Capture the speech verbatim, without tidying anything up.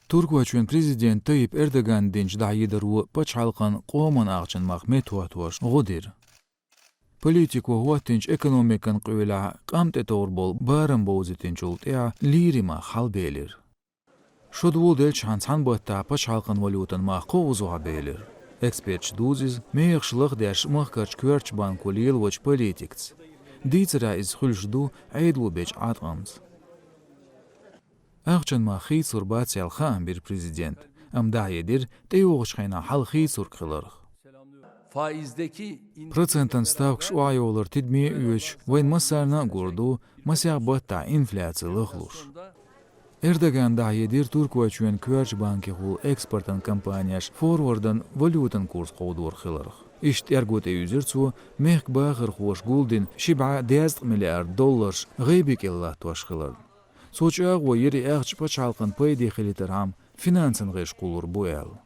Туркойчоьн президент Тайип Эрдогана динчу дӀахьедаро пачхьалкхан къоман ахчанан мах меттахӀоттош гӀо дира. Политико хӀоттийначу экономикан къуьйлехь къам тӀетовр болу барам бовзийтинчул тӀаьхьа лирин мах хьалабелира. Шо доладелчхьана цхьана баттахь пачхьалкхан валютан мах кхо узу хьабелира. Эксперташа дузу иза мехаш лахдеш махкарчу коьртачу банко лелочу политикаца. Дийцарехь иза хуьлуш ду Ӏедало бечу Ӏаткъамца. Ахчанан мах хийцалур бац аьлла хаам бира президента, амма дӀахьедира тӀейогӀучу хенахь хьал хийцалург хиларх. Процентан ставкаш охьайовлар тидаме а оьцуш, вайн массарна а гур ду, масех баттахь инфляци лахлуш. Эрдогана дӀахьедира Туркойчоьнан коьртачу банкехула экспортан компанеш форвардан валютан курс кховдор хиларх. Иштта тӀерго тӀеюьзира цо мехкан бахархоша гулдина ши бӀе дезткъа миллиард долларш гӀайби кӀел латтош хиларна. Цо чӀагӀо йира и ахча пачхьалкхан пайде хилийтархьама финансийн гӀирс кхуллур бу аьлла.